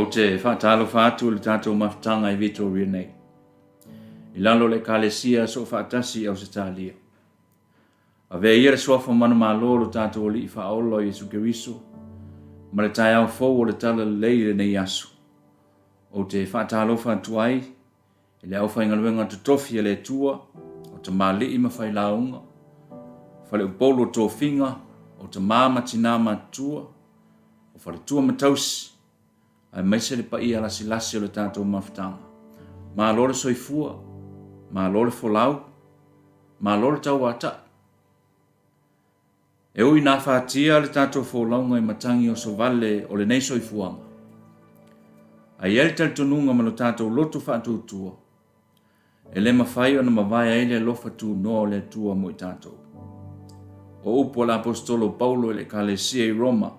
te faatalofa atu i le tatou mafutaga i Vitoria nei, i lalo o le Ekalesia Soofaatasi i Ausetalia. Avea ia le suafa manumalo o lo tatou Alii Faaola o Iesu Keriso ma le taeao fou o le Talalelei i lenei aso. Ou te faatalofa atu ai i le aufaigaluega totofi a le Atua, o tamalii ma failauga, faleupolu o tofiga, o tama ma tinā matutua, o faletua ma tausi, aemaise le paia lasilasi o le tatou mafutaga. Malo le soifua, malo le folau, malo le tauatai. E ui ina afatia le tatou folauga i matagi osovale o lenei soifuaga, ae i ai le talitonuga ma lo tatou loto faatuatua, e le mafai ona mavae ai le alofa tunoa o le Atua mo i tatou. O upu a le Aposetolo Paulo i le Ekalesia i Roma,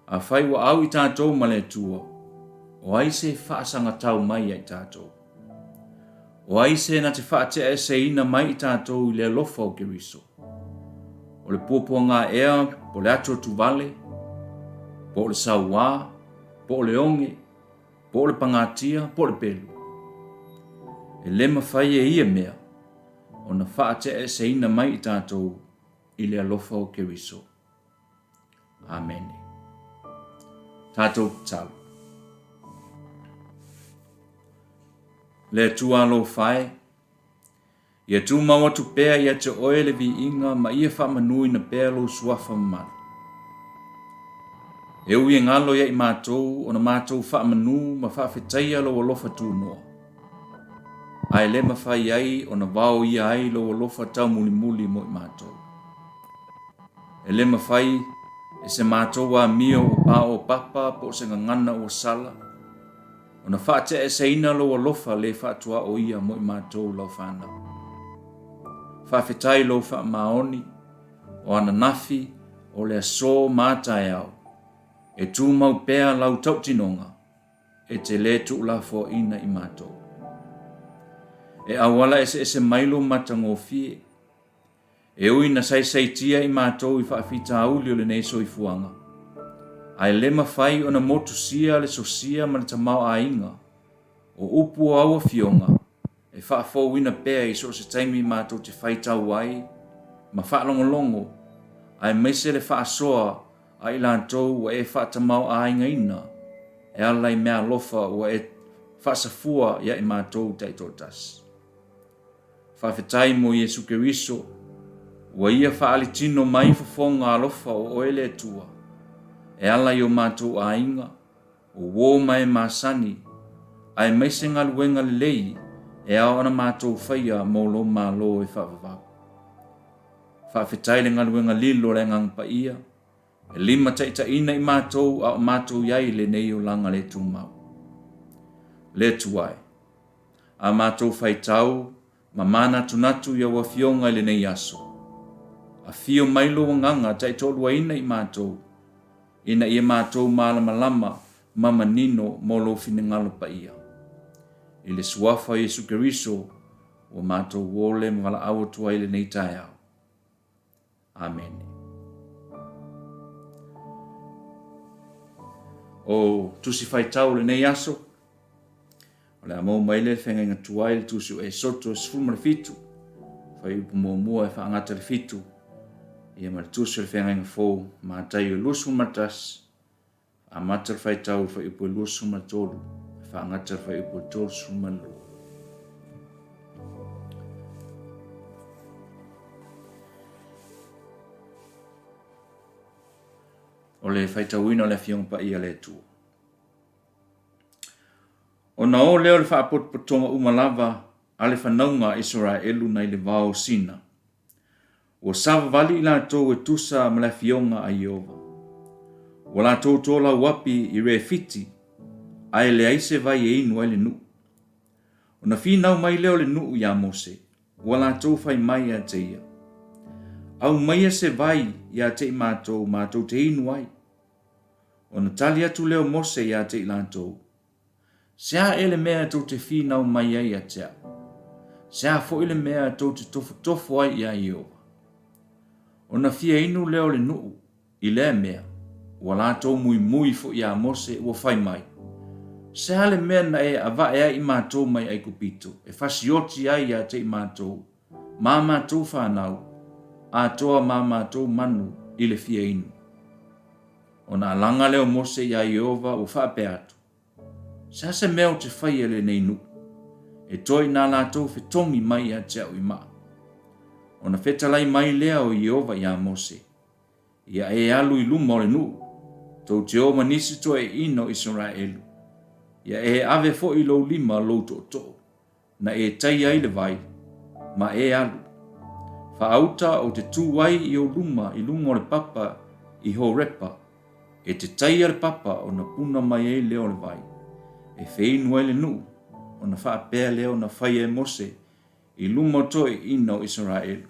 Afai ua au i tatou ma le Atua, o ai se faasagatau mai ia i tatou? O ai se na te faateaeseina mai i tatou i le alofa o Keriso? O le puapuaga ea, po o le atuatuvale, po o le sauā, po o le oge, po o le pagatia, po o le pelu? E le mafai e ia mea ona faateaeseina mai i tatou i le alofa o Keriso. Amene. Tatou tatalo. Le Atua alofa e, ia tumau atu pea ia te oe le viiga ma ia faamanuina pea lou suafa mamalu. E ui e galo ia i matou ona matou faamanu ma faafetaia lou alofa tunoa, ae le mafai ai ona vaoia ai lou alofa taumulimuli mo i matou. E le mafai e se matou amio ua paopapa po o se gagana ua sala ona faateaeseina lou alofa le faatuaoia mo i matou lau fanau. Faafetai lou faamaoni o ananafi, o le aso ma a taeao, e tumau pea lau tautinoga e te le tuulafoaina i matou. E auala eseese mai lou matagofie, E ui ina saisaitia i matou i faafitauli o lenei soifuaga, ae le mafai ona motusia le sosia ma le tamaoaiga o upu o au afioga e faafouina pea i so o se taimi matou te faitau ai ma faalogologo aemaise le faasoa a i latou ua e faatamaoaigaina e ala i meaalofa ua e faasafua ia i matou taitoatasi. Faafetai mo Iesu Keriso, ua Ia faaali tino mai fofoga alofa o Oe le Atua, e ala i o matou aiga, o uo ma e masani, aemaise galuega lelei e ao ona matou faia mo Lou Malo e faavavau. Faafetai le galuega lilo a le Agaga Paia, e limataitaiina i matou a o matou i ai i lenei olaga le tumau. Le Atua e, a matou faitau ma manatunatu i au Afioga i lenei aso. Afio mai lou Agaga taitoaluaina i matou, ina ia matou malamalama ma manino mo lou finagalo paia. I le Suafa o Iesu Keriso ua matou ole ma valaau atu ai i lenei taeao. Amene. O tusi faitau o lenei aso, o le a maua mai lea le feagaiga tuai le tusi o Esoto 17, fuaiupu muamua e faagata le fitu, ia ma le tusi o le feagaiga fou, Mataio 21, Amata le faitau i le fuaiupu e 23, e faagata le fuaiupu e 32. O le faitauina o le Afioga Paia a le Atua. Ona o lea o le faapotopotoga uma lava a le fanauga a Isaraelu nai le vao o Sina, Ua savavali i latou e tusa ma le afioga a Ieova. Ua latou tolauapi i Refiti, ae leai se vai e inu ai le nuu. Ona finau mai lea o le nuu iā Mose, ua latou fai mai ia te ia, Aumaia se vai ia te i matou matou te inu ai. Ona tali atu lea o Mose ia te i latou, Se a ea le mea tou te finau mai ai ia te au? Se a foi le mea tou te tofotofo ai iā Ieova? Ona fia inu lea o le nuu i lea mea, ua latou muimui foi iā Mose ua fai mai. Se a le mea na e avae ai i matou mai Aikupito, e fasioti ai ia te i matou, ma a matou fanau, atoa ma a matou manu i le fia inu? Ona alaga lea o Mose iā Ieova ua faapea atu, Se a se mea ou te faia i lenei nuu, e toe ina latou fetogi mai ia te au i maa? Ona fetalai mai lea o Ieova iā Mose, Ia e alu i luma o le nuu, tou te o ma nisi toeaiina o Isaraelu. Ia e ave foi i lou lima lou tootoo, na e taia ai le vai, ma e alu. Faauta ou te tu ai i ou luma i luga o le papa i Horepa, e te taia le papa ona puna mai ai lea o le vai, e feinu ai le nuu, ona faapea lea ona faia e Mose i luma o toeaiina o Isaraelu.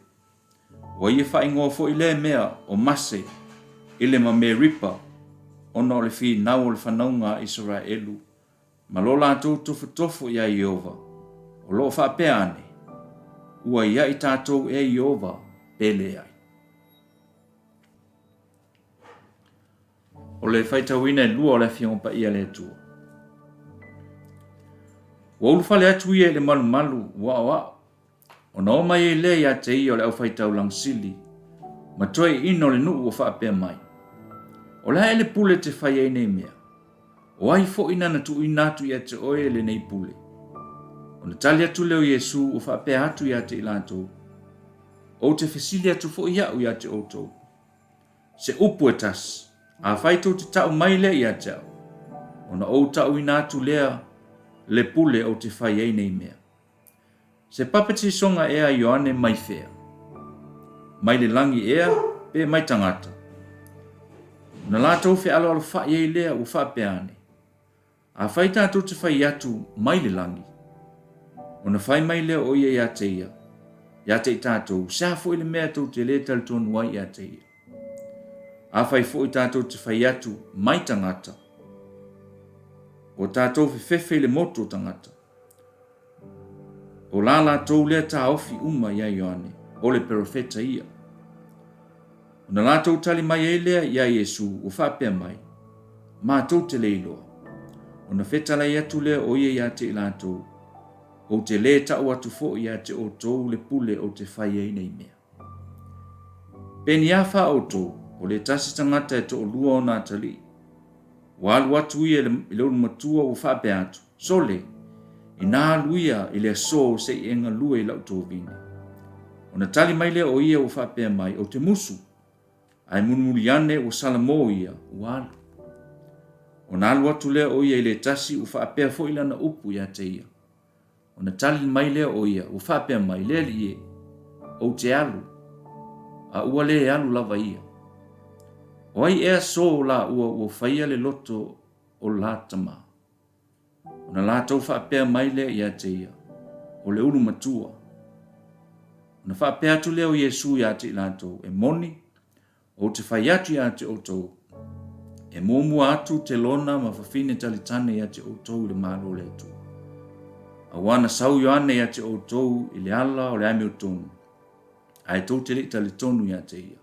Ua ia faaigoa foi lea mea o Mase i le ma Meripa, ona o le finau o le fanauga a Isaraelu ma lo latou tofotofo iā Ieova, o lo o faapea ane, Ua iaʻi tatou ea Ieova pe leai. O le faitauina e lua o le Afioga Paia a le Atua. Ua ulufale atu ia i le malumalu ua aoao Ona oo mai ai lea ia te ia o le aufai-taulaga sili, ma toeaiina o le nuu ua faapea mai, O le a ea le pule e te fai ai nei mea? O ai foi nana tuuina atu ia te oe lenei pule? Ona tali atu lea o Iesu ua faapea atu ia te i latou, Ou te fesili atu foi au ia te outou, se upu e tasi, afai tou te tau mai lea ia te au, ona ou tauina atu lea le pule ou te fai ai nei mea. Se papatisoga ea a Ioane mai fea? Mai le lagi ea pe mai tagata? Ona latou fealoalofaʻi ai lea ua faapea ane, Afai tatou te fai atu mai le lagi, ona fai mai lea o ia ia te ia, ia te i tatou, se a foi le mea tou te lē talitonu ai ia te ia? Afai foi tatou te fai atu mai tagata, ua tatou fefefe i le motu o tagata, O la latou lea taofi uma iā Ioane, o le perofeta ia. Ona latou tali mai ai lea iā Iesu, ua faapea mai, Matou te le iloa. Ona fetalai atu lea o ia ia te i latou, Ou te lē tau atu foi ia te outou le pule ou te fai ai nei mea. Pe ni a fa outou, o le tasi tagata e toalua ona atalii. Ua alu atu ia i le ulumatua ua faapea atu, Sole, inā alu ia i le aso se i e galue i lau tovine. Ona tali mai lea o ia ua faapea mai, Ou te musu. Ae mulimuli ane ua salamo ia, ua alu. Ona alu atu lea o ia i le tasi ua faapea foi lana upu ia te ia. Ona tali mai lea o ia, ua faapea mai, Le alii e, ou te alu, a ua lē alu lava ia. O ai ea sō lāua ua faia le loto o la tama? Ona latou faapea mai lea ia te ia, O le ulu matua. Ona faapea atu lea o Iesu ia te i latou, E moni, Ou te fai atu ia te outou, e muamua atu te lona ma fafine talitane ia te outou i le Malo o le Atua. Auā na sau Ioane ia te outou i le ala o le amiotonu, ae tou te le i talitonu ia te ia.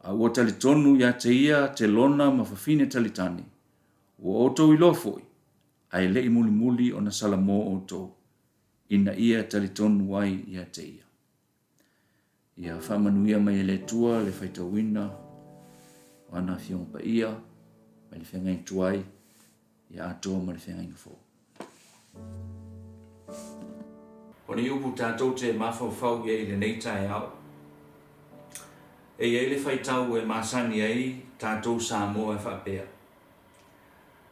A ua talitonu ia te ia te lona ma fafine talitane, ua outou iloa foi, ae le i mulimuli ona salamo outou, ina ia talitonu ai ia te ia. Ia faamanuia mai e le Atua le faitauina o ana Afioga Paia mai le feagaiga tuai ia atoa ma le feagaiga fou. O ni upu tatou te mafaufau i ai i lenei taeao, e i ai le faitau e masani ai tatou Samoa e faapea,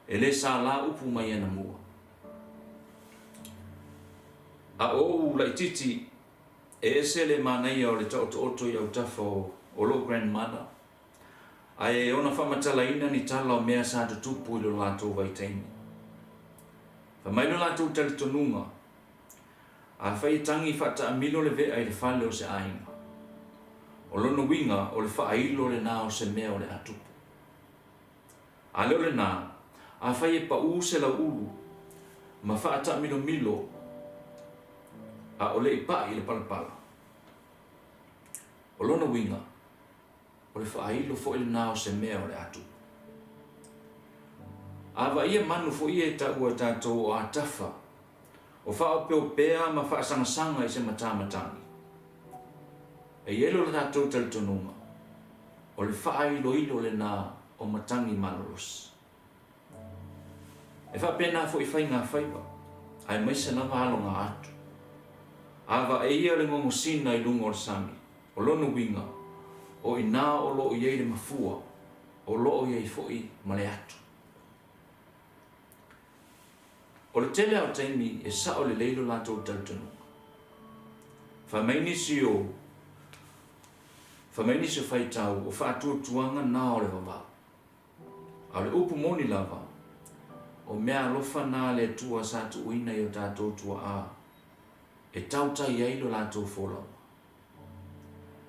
E le sālā upu mai anamua. A o ou laitiiti, e ese le manaia o le taotooto i autafa o lou grandmother, ae ona faamatalaina ni tala o mea sa tutupu i lo latou vaitaimi. Fai mai lo latou talitonuga, afai e tagi faataamilo le vea i le fale o se aiga, o lona uiga o le faailo lena o se mea o le a tupu. A le o lena, afai e paʻū se lauʻulu ma faataamilomilo a o le i paʻi i le palapala, o lona uiga, o le faailo foi lena o se mea o le a tupu. A vaaia manu foi ia e taua e tatou o atafa, o faaopeopea ma faasagasaga i se matamatagi. E i ai lo tatou talitonuga, o le faailoilo lena o matagi malolosi. E faapena foi faigafaiva, aemaise lava aloga atu. A vaaia le gogosina i luga o le sami, o lona uiga, o i ina o lo o i ai le mafua, o lo o i ai foi ma le atu. O le tele lava o taimi e sao lelei lo latou talitonuga. Fai mai nisi o Fai mai nisi o faitau, o faatuatuaga na o le vavau. A o le upu moni lava, o meaalofa na a le Atua sa tuuina i o tatou tuaa e tautai ai lo latou folauga.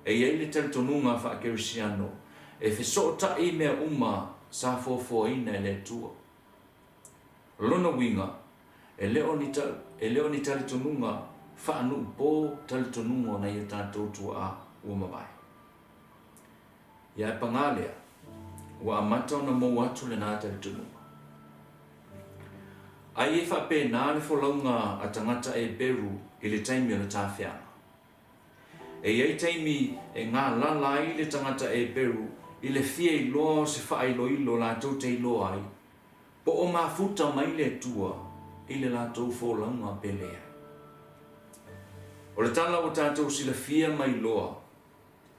E i ai le talitonuga faa-Kerisiano e fesootai mea uma sa foafoaina e le Atua. O lona uiga, e le o ni, e le o ni talitonuga faanuupo talitonuga o nai o tatou tuaa ua mavae. Ia ae pagā lea, ua amata ona mou atu lena talitonuga. Ai e faapena le folauga a tagata Eperu i le taimi o le tafeaga. E i ai taimi e galala ai le tagata Eperu i le fia iloa o se faailoilo latou te iloa ai, po o mafuta mai le Atua i le latou folauga pe leai. O le tala ua tatou silafia ma iloa,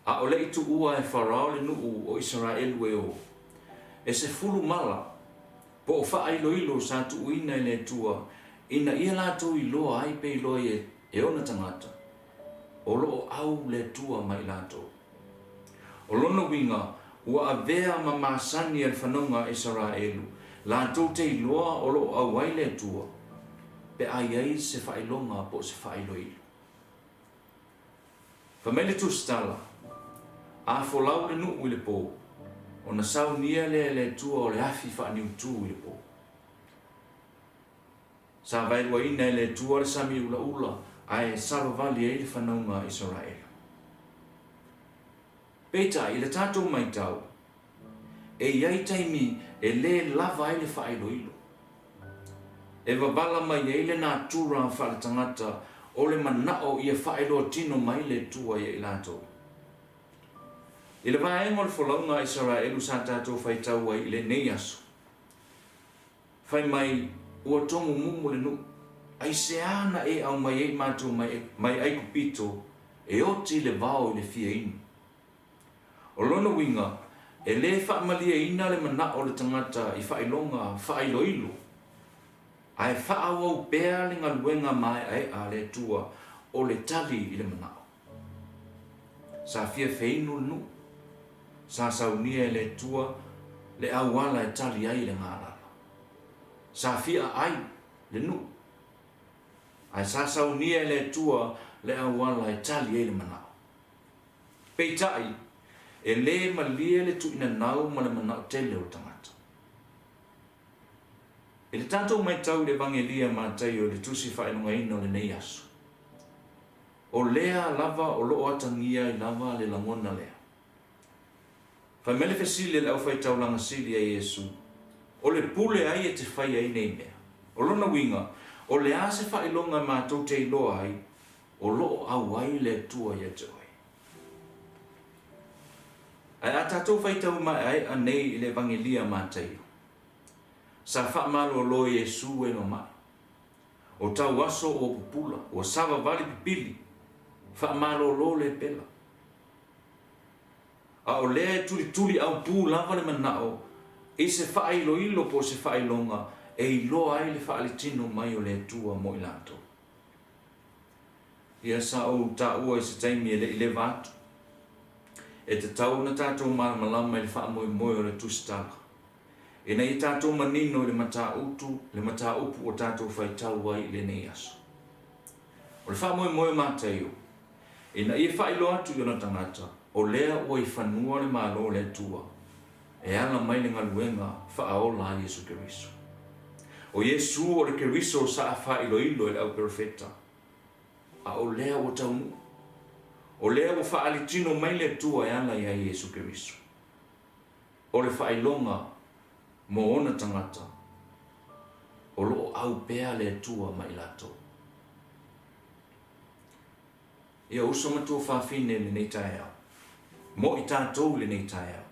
a o le i tuua e Farao le nuu o Isaraelu e o, e 10 mala, po o faailoilo sa tuuina e le Atua ina ia latou iloa ai pe iloa e ona tagata, o lo o au le Atua ma i latou. O lona uiga, ua avea ma masani a le fanauga a Isaraelu, latou te iloa o lo o au ai le Atua, pe a i ai se faailoga po o se faailoilo. Fai mai le tusitala, A folau le nuu i le po, ona saunia lea e le Atua o le afi faaniutu i le po. Sa vaeluaina e le Atua le sami ulaula ae savavali ai le fanauga a Isaraelu. Peitai, i le tatou matau, e i ai taimi e le lava ai le faailoilo. E wavala mai ai le natura faaletagata o le manao ia faailoa tino mai le Atua ia i latou. I le vaega o le folauga a Isaraelu sa tatou faitau ai i lenei aso, fai mai ua tomumumu le nuu, aisea na e aumai ai matou mai Aikupito e oti le vao i le fia inu. O lona uiga, e le faamalieina le manao o le tagata i faailoga faailoilo, ae faaauau pea le galuega maeaea a le Atua o le tali i le manao. Sa fia feinu le nuu, sa saunia e le Atua le auala e tali ai le galala. Sa fia aai le nuu, ae sa saunia e le Atua le auala e tali ai le manao. Peitai, e le malie le tuuinanau ma le manao tele o le tagata. I le tatou matau i le Evagelia a Mataio i le Tusi Faailogaina o lenei aso, o lea lava o lo o atagia ai lava le lagona lea. Fai mai le fesili a le aufaitaulaga sili ia Iesu, O le pule ai e te faia ai nei mea? O lona uiga, o le a se faailoga matou te iloa ai o lo o auai le Atua ia te oe? Ae a tatou faitau maeaea nei i le Evagelia a Mataio, sa faamalolo e Iesu e mamae. O tau aso ua pupula, ua savavali pipili, faamalolo le pela. A o lea e tulituli aupu lava le manao i se faailoilo po o se faailoga e iloa ai le faalitino mai o le Atua mo i latou. Ia sa ou taua i se taimi e le i leva atu, e tatau ona tatou malamalama i le faamoemoe o le tusitala, ina ia tatou manino i le matautu, le mataupu ua tatou faitau ai i lenei aso. O le faamoemoe o Mataio, ina ia faailoa atu i ona tagata, o lea ua i fanua le Malo o le Atua, e ala mai le galuega faaola a Iesu Keriso. O Iesu o le Keriso sa faailoilo e le auperofeta, a o lea ua taunuu. O lea ua faalitino mai le Atua e ala ia Iesu Keriso. O le faailoga mo ona tagata. o lo o au pea le Atua ma i latou. Ia uso ma tuafafine i lenei taeao, mo i tatou i lenei taeao.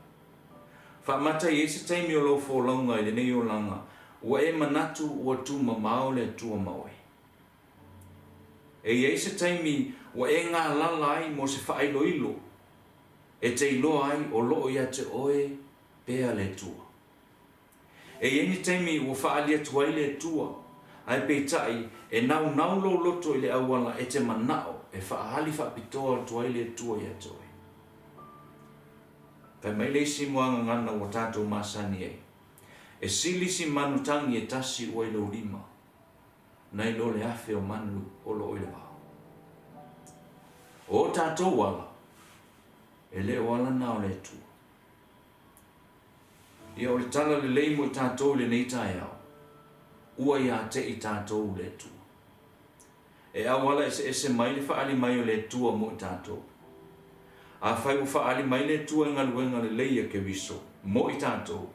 Faamata i ai se taimi o lou folauga i lenei olaga ua e manatu ua tumamao le Atua ma oe. E i ai se taimi ua e galala ai mo se faailoilo e te iloa ai o lo o ia te oe pea le Atua. E i ai ni taimi ua faaali atu ai le Atua, ae peitai e naunau lou loto i le auala e te manao e faaali faapitoa atu ai le Atua ia te oe. Fai mai le isi muagagana ua tatou masani ai, E sili si manu tagi e tasi ua i lou lima, nai lo le afe o manu o lo o i le vao. O o tatou ala, e le o ala na o le Atua. Ia o le tala lelei mo i tatou i lenei taeao, ua ia te i tatou le Atua. E auala eseese mai le faaali mai o le Atua mo i tatou. Afai ua faaali mai le Atua i galuega lelei a Keriso mo i tatou,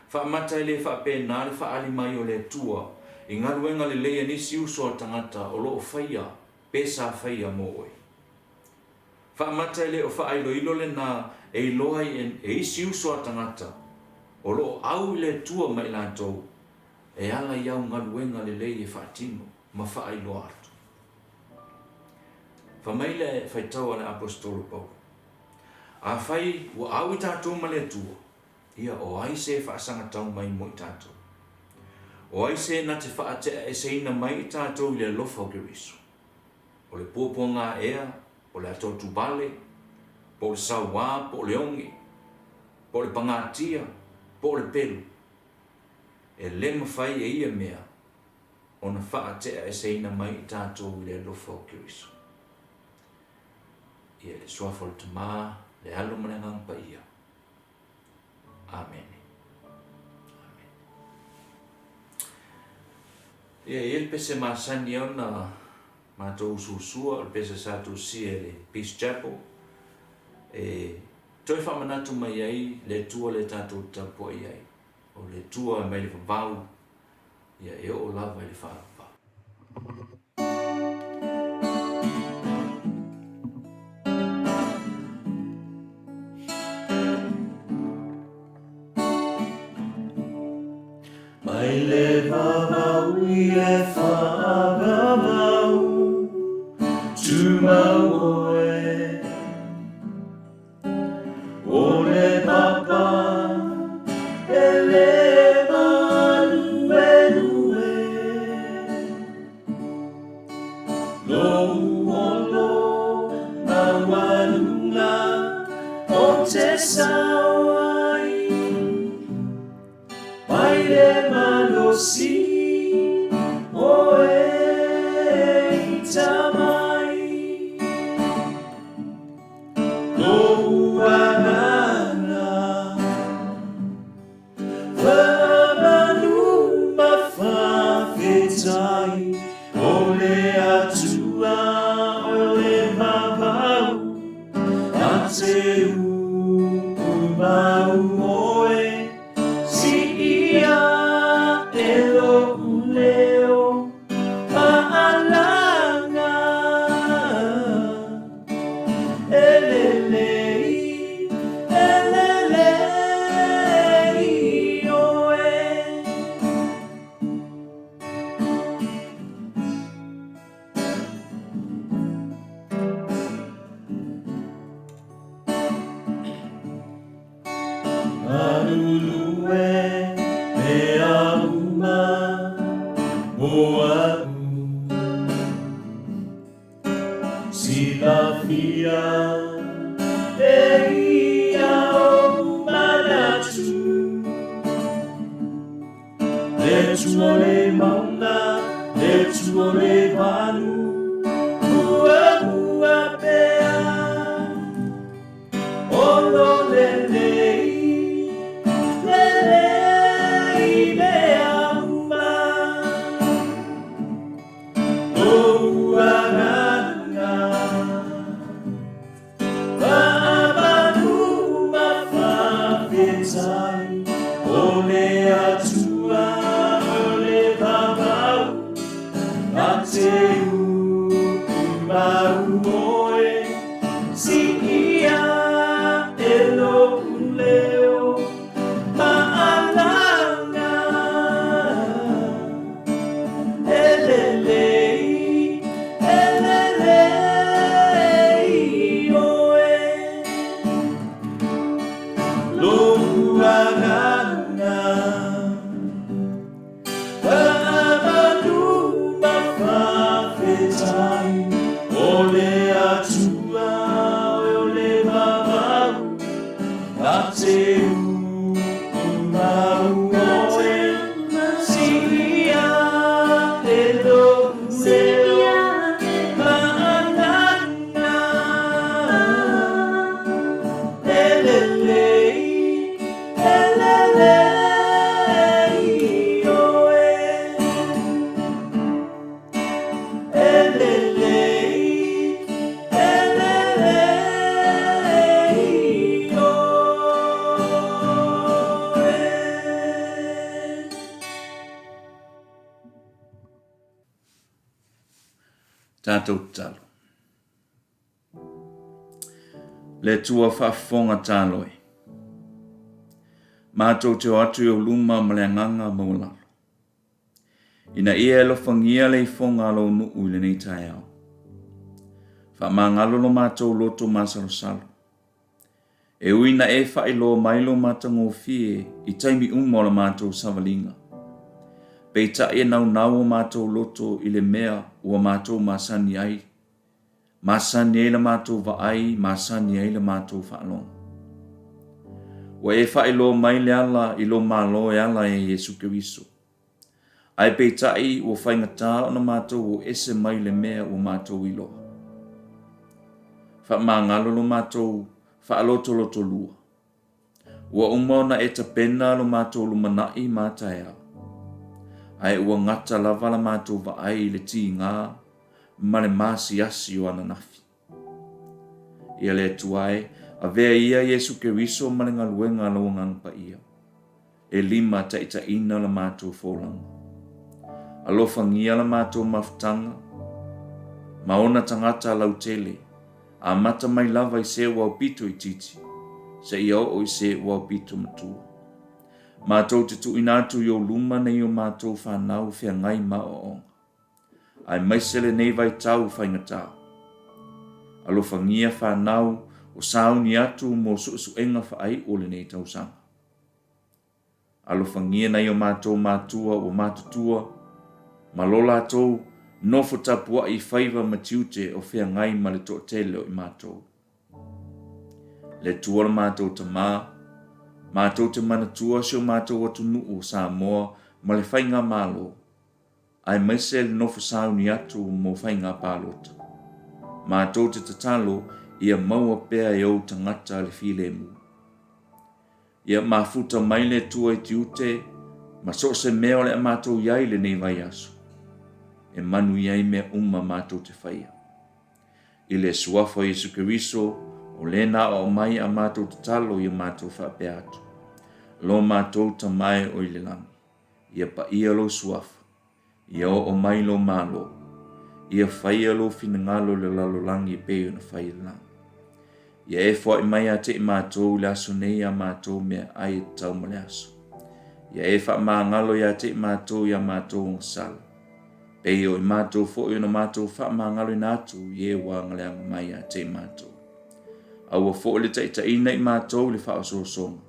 faamata e le faapena le faaali mai o le Atua i galuega lelei a nisi uso a tagata o lo o faia pe sa faia mo oe. Faamata e le o faailoilo lena e iloa ai e isi uso a tagata o lo o au i le Atua ma i latou e ala i au galuega lelei e faatino ma faailoa atu. Fai mai le faitau a le Aposetolo Paulo, Afai ua au i tatou ma le Atua, ia o ai se e faasagatau mai mo i tatou? O ai se na te faateaeseina mai i tatou i le alofa o Keriso? O le puapuaga ea, po o le atoatuvale, po o le sauā, po o le oge, po o le pagatia, po o le pelu, e le mafai e ia mea ona faateaeseina mai i tatou i le alofa o Keriso. Ia i le Suafa o le Tama, le Alo ma le Agaga Paia. Amene. Amene. Ia, e i ai le pese masani ona matou usuusua, o le pese sa tusia i le Peace Chapel, e toe faamanatu mai ai le Atua lea tatou te tapuai ai. O le Atua mai le vavau, ia e oo lava i le faavavau. Mai le vavau i le faavavau, tumau oe. O le papa e le māluelue, Lou olo maualuga o te sao ai. Mai le malosi oe i tamai. Lou agaga faamanu ma faafetai, o le Atua o le vavau, a te uumau oe, siia e lou leo maalaga. E lelei, e lelei oe. Galulue mea uma mo aʻu. Silafia e ia ou manatu. Le tu o le mauna, le tu o le vanu, Muamua pea. Olo lelei, lelei mea uma. Lou agaga, faamanu ma faafetai, o le Atua o le. oe, Siia e lo'u leo maʻalaga. E lelei, e lelei oe, Lo'u agaga. Faamalu ma faafetai, O le Atua o le vavau, A te umau oe, Siia e lou leo maʻalaga. E lelei, e lelei oe, E lelei, e lelei oe. Tatou tatalo. Le Atua faafofoga talo e. Matou te o atu i ou luma ma le agaga maualalo. Ina ia e alofagia le ifoga a lou nuu i lenei taeao. Faamagalo lo matou loto masalosalo. E ui ina e faailoa mai lo matagofie i taimi uma o la matou savaliga. Peitai e naunau o matou loto i le mea ua matou masani ai Masani ai la matou vaai, masani ai la matou faalogo. Ua e faailoa mai le ala i lou Malo e ala ia Iesu Keriso. Ae peitai ua faigata ona matou o ese mai le mea ua matou iloa. Faamagalo lo matou faalotolotolua. Ua uma ona e tapena lo matou lumanai ma taeao, ae ua gata lava la matou vaai i le tiga ma le maasiasi o ananafi. Ia le Atua e, avea ia Iesu Keriso ma le galuega a Lou Agaga Paia. e lima taitaiina la matou folauga. Alofagia la matou mafutaga ma ona tagata lautele, amata mai lava i se ua aupito itiiti seia oo i se ua aupito matua. Matou te tuuina atu i ou luma nei o matou fanau feagai ma aoaoga, aemaise lenei vaitau faigata. Alofagia fanau o sauni atu mo suesuega faaiu o lenei tausaga. Alofagia nai o matou matua ua matutua, ma lo latou nofo tapuai i faiva ma tiute o feagai ma le toatele o i matou. Le Atua lo matou Tama, matou te manatua si o matou atunuu o Samoa ma le Faigamalo, aemaise le nofo sauni atu mo faiga palota. Matou te tatalo ia maua pea e ou tagata le filemu. Ia mafuta mai le Atua i tiute ma so o se mea o le a matou i ai lenei vaiaso, e manuia ai mea uma matou te faia. I le Suafa o Iesu Keriso, o le na aoao mai a matou tatalo ia matou faapea atu, Lo matou Tama e o i le lagi, ia paia lou Suafa, Ia oo mai lou Malo. Ia faia lou finagalo i le lalolagi e pei ona fai i le lagi. Ia e foai mai ia te i matou i le aso nei a matou meaai e tatau ma le aso. Ia e faamagalo ia te i matou i a matou ogasala, pei o i matou foi ona matou faamagaloina atu i e ua agaleaga mai ia te i matou. Aua foi le taitaiina i matou i le faaosoosoga,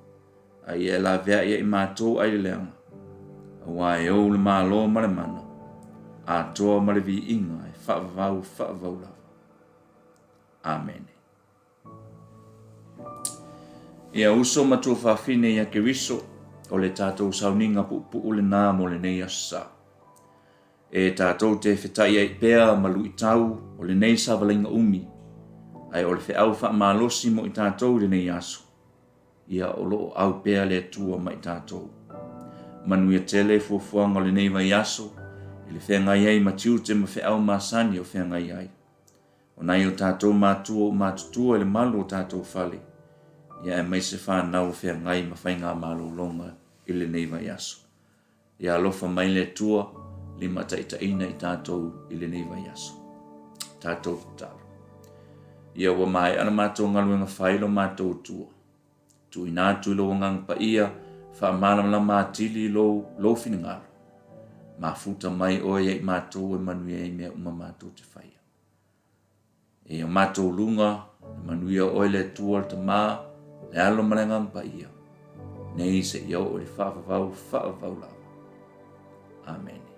a ia e laveai ia i matou ai le leaga, aua e ou le Malo ma le mana, atoa ma le viiga e faavavau faavavau lava. Amene. Ia uso ma tuafafine ia Keriso, o le tatou sauniga puupuu lenā mo lenei aso sa. E tatou te fetaʻiaʻi pea ma luitau o lenei savalaiga umi, ae o le feau faamalosi mo i tatou i lenei aso, Ia o lo o au pea le Atua ma i tatou. Manuia tele fuafuaga o lenei vaiaso i le feagai ai ma tiute ma feau masani o feagai ai. O nai o tatou matua ua matutua i le malu o tatou fale, ia aemaise fanau o feagai ma faigamalologa i lenei vaiaso. Ia alofa mai le Atua, limataitaiina i tatou i lenei vaiaso. Tatou tatalo. Ia ua maea la matou galuega fai lo matou Atua. Tuuina atu i lou Agaga Paia, faamalamalama atili lou, lou finagalo. Mafuta mai oe ia i matou e manuia ai mea uma matou te faia. E o matou luga, e manuia oe le Atua le Tama, le Alo ma le Agaga Paia, nei seia oo i le faavavau faavavau lava. Amene.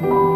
Amene.